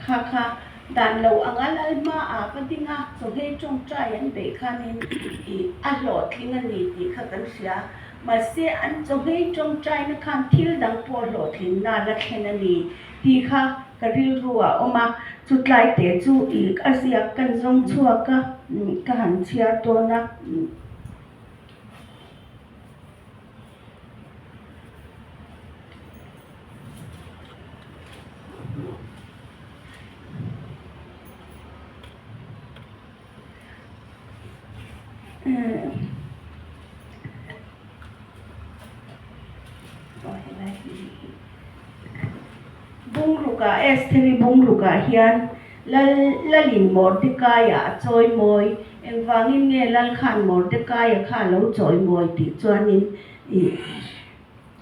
Kha kha dan lo anga lal hmaah va ding a, chawhmeh tawngtai an beih khanin i a hlawhtling a ni tih kha kan hria. Mahse, an chawhmeh tawngtaina khan thil dang pawh hlawhtlinna la thlen a ni tih kha ka rilru a awm a. Chutlai te chu i a ziak kan zawng chhuak a, ka han chhiar dawn a. Bungrukah Estheri bungrukah hian Lal Lalin Mordekaia a chawimawi. Engvangin nge Lal khan Mordekaia kha a lo chawimawi tih chuanin ih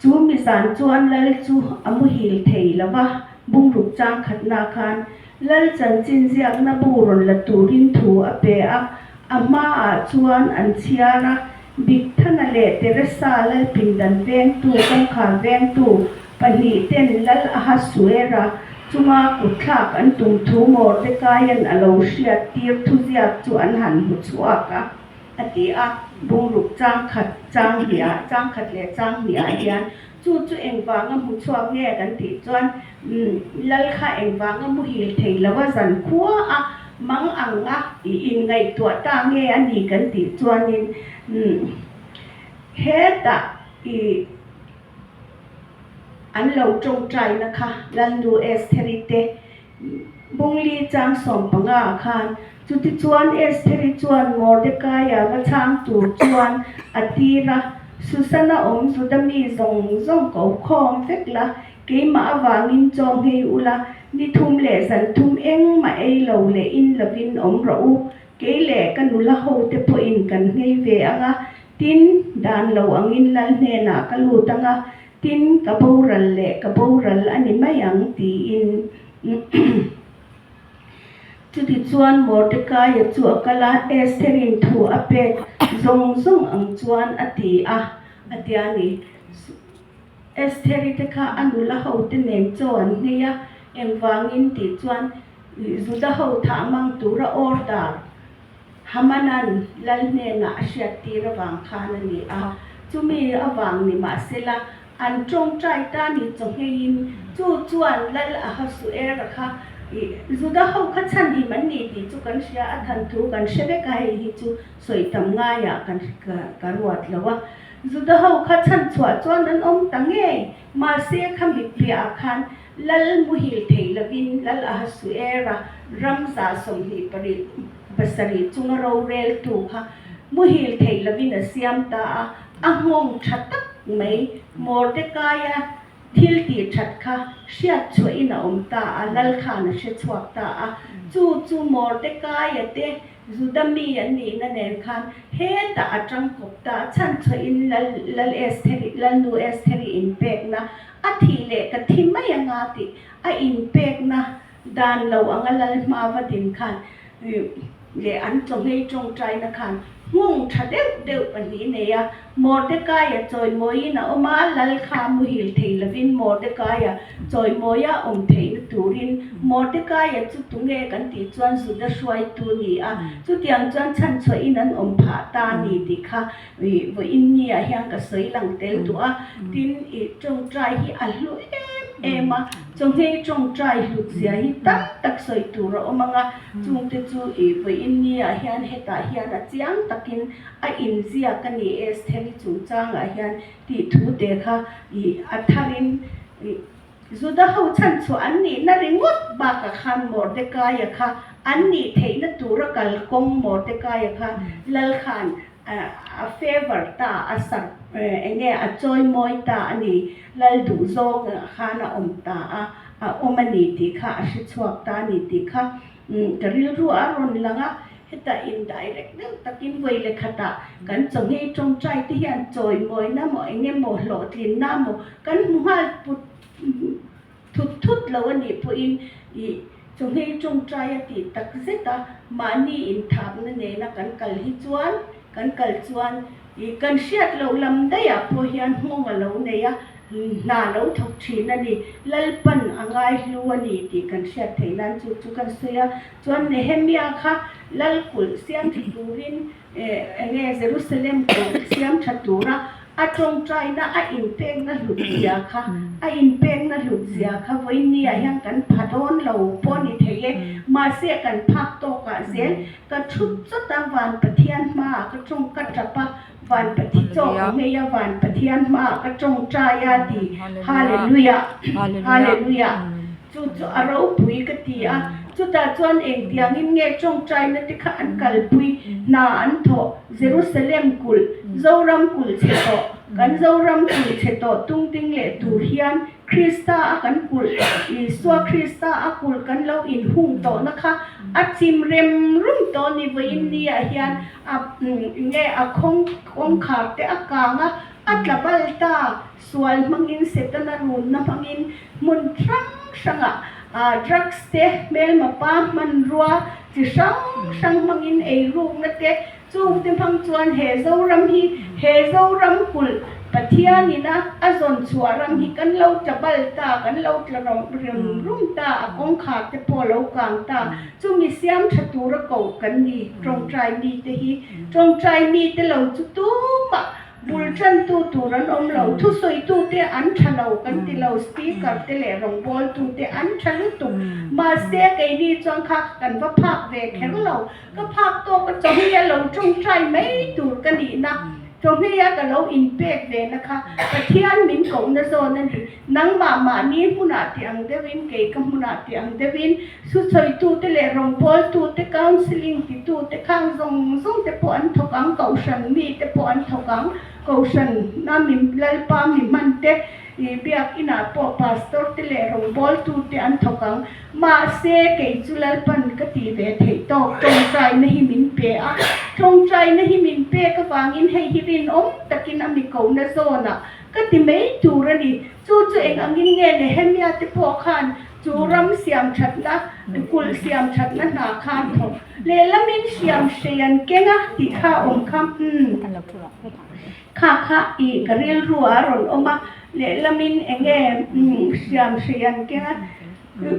Chu mi zan chuan Lal chu a muhil thei lo va, bungruk chang khatna khan Lal chanchin ziakna bu rawn la turin thu a pe a, a hmaah chuan an chhiar a, Bigthana leh Teresa Lal pindan vengtu kawngkhar vengtu pahnih ten Lal Ahasuera chunga kutthlak an tum thu Mordekaia'n a lo hriat tir thuziak chu an han hmu chhuak a. A ti a, bungruk chang khat chang hniah, chang khat leh chang hniah hian chu chu engvanga hmu chhuak nge kan tih chuan Lal kha engvanga muhil thei lo a zan khua a mang ang a i inngaihtuah ta nge a ni kan tih chuanin hetah i an lo tawngtaina kha Lalnu Estheri te Bungli chang 15 ah khan chutichuan Estheri chuan Mordekaia va chhang tur chuan a tir a, Susana awm Juda mi zawng zawng ko khawm vek la, keimah avangin chaw nghei ula, ni thum leh zan thum engmah ei lo leh in lovin awm rawh u, kei leh ka nula hote pawhin kan nghei ve ang a, tin, dan lo angin lal hnenah ka lut ang a, Tin, ka boral leh ka boral a ni mai ang, tiin. Chutichuan Mordekaia chu a kal a, Estherin thu a pek zawng zawng ang chuan a ti a, a ti a ni. Estheri te kha a nula hote nen chaw an nghei a, engvangin tih chuan Juda ho thah mang tura order Hamanan lal hnenah a hriattir avang khan a ni a, chumi avang ni mahsela an tawngtai ta ni chawhngeiin chu chuan lal Ahasuera kha Juda ho kha chhanhim an ni tih chu kan hria, a than thu kan hre vek a, hei hi chu sawi tam ngaiah kan ka ruat lo a. Juda ho kha chhanchhuah chuan an awm ta ngei, mahse kha mipiahah khan Lal muhil thei lovin Lal Ahasuera ram 27 chunga roreltu kha muhil thei lovin a siam ta a, a nghawng tha tak mai Mordekaia thil tih that kha hriat chhuahin a awm ta a, Lal khan a hre chhuak ta a, chu chu Mordekaia te Juda mi an nihna nen khan hetah a tangkawp ta a, chhan chhuahin Lal Lal Estheri Lalnu Estheri inpekna A thih leh ka thi mai anga tih a inpekna dan lo anga lal hma va din khan leh an chawhmei tawngtaina khan nghawng tha deuh deuh pahnih nei a. Mordekaia chawimawiin a awm a, lal kha muhil thei lovin Mordekaia chawimawia awm theihna turin Mordekaia chu tunge kan tih chuan Juda hruaitu ni a, chutiang chuan chhanchhuahin an awm phah ta ni tih kha Vawiin ni ah hian ka sawi lang tel duh a, tin i tawngtai hi a hlu em em a, chawhmei tawngtai hlut zia hi tam tak sawi tur a awm ang a, chungte chu i vawiin ni ah hian hetah hian a chiang takin a inziak a ni Estheri chungchangah hian tih thu te kha i a tharin i Juda ho chhan chhuah an nihna ringawt bakah khan Mordekaia kha an nih theihna tura kalkawng Mordekaia kha lal khan a favour ta, a sar eng nge a chawimawi ta a ni, lal duhzawng khan a awm ta a, a awm a ni tih kha a hre chhuak ta a ni tih kha ka rilru a rawn lang a. Hetah indirect deuh takin vawi leh khatah kan chawhmeh tawngtai te hian chawimawina maw eng emaw hlawhtlinna maw kan hmu nghal put thut thut lo a nih pawhin ih chawhmeh tawngtai a tih tak zet a, mahni inthapna nena kan kal hi chuan kan kal chuan ih kan hriat loh lam daihah pawh hian nghawng a lo nei a. Hna lo thawk thin a ni. Lalpan a ngaihlu a ni tih kan hriat theih nan chu chu kan sawi a. Chuan Nehemia kha Lal kulh siam tha turin eng nge Jerusalem kulh siam tha tura a tawngtaina a inpekna hlut zia kha a inpekna hlut zia kha vawiinniah hian kan pha dawn lo pawh a ni thei e. Mahse kan phak tawkah zel ka thut chawt a van Pathian hmaah ka tawng ka tap a. Van Pathian chaw ka ngei a, Van Pathian hmaah ka tawngtai a ti. Hallelujah! Hallelujah! Chu chu a ropui ka ti a. Chutah chuan engtiangin nge tawngtaina te kha an kalpui, hna an thawh, Jerusalem kulh, Zoram kulh chhe tawh, kan Zoram kulh chhe tawh tungding leh tur hian Krista a kan kulh, Isua Krista a kulh kan lo inhung tawhna kha a chim rem rum tawh ni vawiin niah hian A nge a khawng kawngkhar te a kang a, a tla bal ta. Sual hmangin Setana runna hmangin hmun hrang hrangah drugs te, hmelma pa hmanrua chi hrang hrang hmangin eirukna te chungte hmang chuan he Zoram hi he Zoram kulh Pathianin a a zawn chhuah ram hi kan lo tla bal ta, kan lo tla rem rum ta, a kawngkhar te pawh a lo kang ta. Chumi siam tha tura koh kan ni, tawngtai mite hi. Tawngtai mite lo chu tumah bul tantu tur an awm lo, thusawitute an tha lo kan ti lo, speaker te leh rawngbawltute an tha lutuk. Mahse, keini chuan kha kan va phak ve kher lo. Ka phak tawk a chawhmeh lo tawngtai mai tur ka nihna, chawhmeh a ka lo inpek ve na kha Pathian min kohna zawn a ni. Nangmah mahni hmunah ti ang deuhin, kei ka hmunah ti ang deuhin, Thuchawitute leh rawngbawltute, counselling titute khang zawng zawng te pawh an thawk ang, kohhran mite pawh an thawk ang, kohhran a mi Lalpa mi hman te, ih biakinah pawh pastor te leh rawngbawltute an thawk ang. Mahse, kei chu Lalpan ka tih ve theih tawk, tawngtaina hi min pe a, tawngtaina hi min pek avangin hei hi rinawm takin a mi kohna zawnah ka ti mai tur a ni. Chu chu eng angin nge Nehemia te pawh khan chu ram siam thatna, kulh siam thatna hna khan thawk lehlamin hriam hrei an keng a tih kha a awm kha. Umm. Kha kha i ka rilru ah a rawn awm a, lehlamin eng nge hriam hrei an keng a,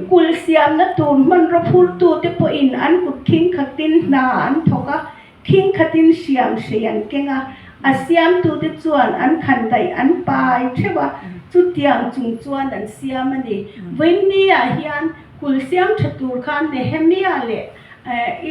kulh siamna tur hmanraw phurtute pawhin an kut khing khatin hna an thawk a, Khing khatin hriam hrei an keng a, a siamtute chuan an khan daih an pai theuh a, chutiang chung chuan an siam a ni. Vawiinniah hian kulh siam tha tur khan Nehemia leh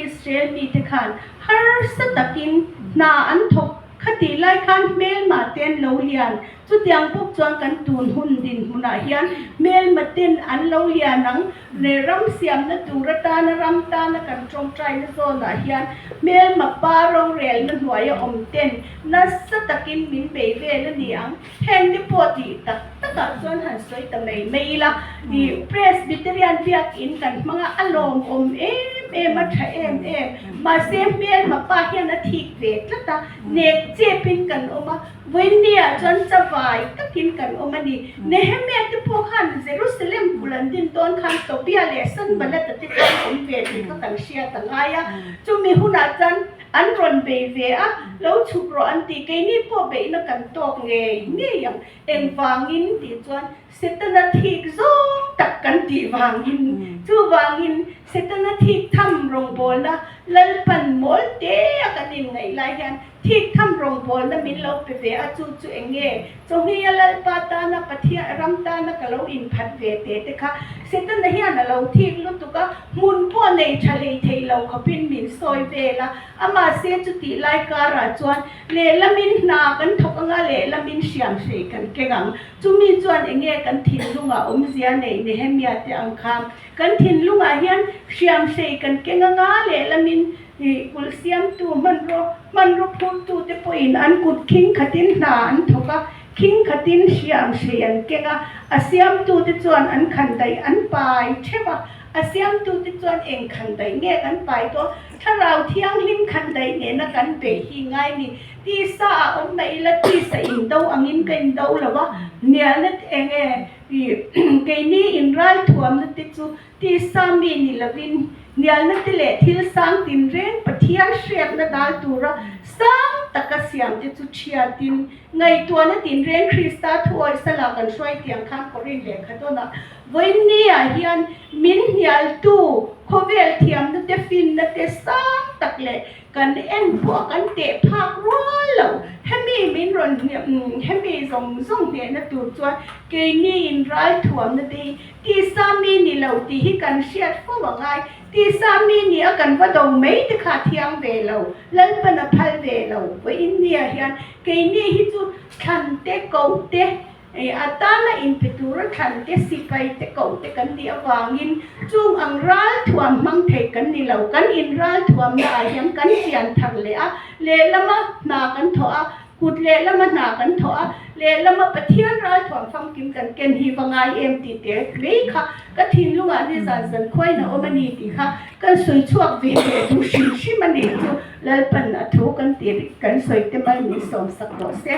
Israel mite khan harsa takin hna an thawk. Khatih lai khan hmelma te an lo lian. Chutiang bawk chuan kan tun hun dinhmunah hian hmelma ten an lo lian ang. Leh ram siamna tur atana ram tana kan tawngtaina zawnah hian hmelma pa rorelna hnuaia awm ten nasa takin min bei vel a ni ang. Heng te pawh tih tak takah chuan han sawi ta mai mai ila, ih Presbyterian biakin kan hmang a, a lawmawm em em a, tha em em. Mahse hmelma pa hian a thik ve tlat a, nek chepin kan awm a, Vawiinniah chuan chavai takin kan awm a ni. Nehemia te pawh khan Jerusalem kulh an din dawn khan Tobia leh Sanballat-a te khan awm ve tih kha kan hriat a ngai a. Chumi hunah chuan an rawn bei ve a, lo chhuk rawh an ti. Keini pawh beihna kan tawk ngei ngei ang. Engvangin tih chuan Setana thik zawng tak kan tih vangin, chuvangin Setana thik tham rawngbawlna Lalpan mawl te a kan inngaih lai hian thik tham rawngbawlna min lo pe ve a, chu chu eng nge? Chawhmia Lalpa tana Pathian ram tana ka lo inphat ve te te kha Setana hian a lo thik lutuk a, hmun pawh nei tha hlei thei lo khawpin min sawi vel a, amahse chutih lai karah chuan Lehlamin hna kan thawk anga lehlamin hriamhrei kan keng ang. Chumi chuan enge kan thinlungah awmzia neih Nehemia te ang khan kan thinlungah hian hriamhrei kan keng anga lehlamin kulh siamtu hmanraw hmanraw phurtu te pawhin an kut khing khatin hna an thawk a, khing khatin hriamhrei an keng a, a siamtu te chuan an khan daih an pai theuh a, a siamtu te chuan eng khan daih nge kan pai tawh? Thlarau Thianghlim khan daih nena kan beih hi ngai ni. Tisa a awm mai ila tisa indo angin ka indo lo a, hnialna eng nge ih keini inralthuamna te chu tisa mi ni lovin hnialna te leh thil sang tinreng Pathian hriatna dal tura Sang taka siamte chu ṭhiatin ngaihtuahna tinreng Krista thuawisa lah kan hruai tiang khan Korin lehkha dawnah vawiinniah hian min hnialtu khawvel thiamna te finna te sang tak leh kan en pawh a kan teh phak rual lo. Hemi min rawn hemi zawng zawng hnehna tur chuan keini in ralthuamna te hi tisa mi ni lo tih hi kan hriat fo a ngai. Tisa mi ni a kan va do mai te kha a thiang ve lo, Lalpan a phal ve lo. Vawiin nia hian keini hi chu thlan te, koh te, a tana inpe tura thlan te, sipai te, koh te kan nih avangin chung ang ral thuam hmang thei kan ni lo. Kan in ral thuamna ah hian kan chian thar leh a, lehlama hna kan thawh a, Kut lehlama hna kan thawh a, lehlama Pathian ralthuam famkim kan ken hi va ngai em tih te mai kha ka thinlungah nizan zan khuain a awm a ni tih kha kan sawi chhuak ve leh duh hrim hrim a nih chu Lalpan a thu kan tih kan sawi te mai min sawmsak rawh se.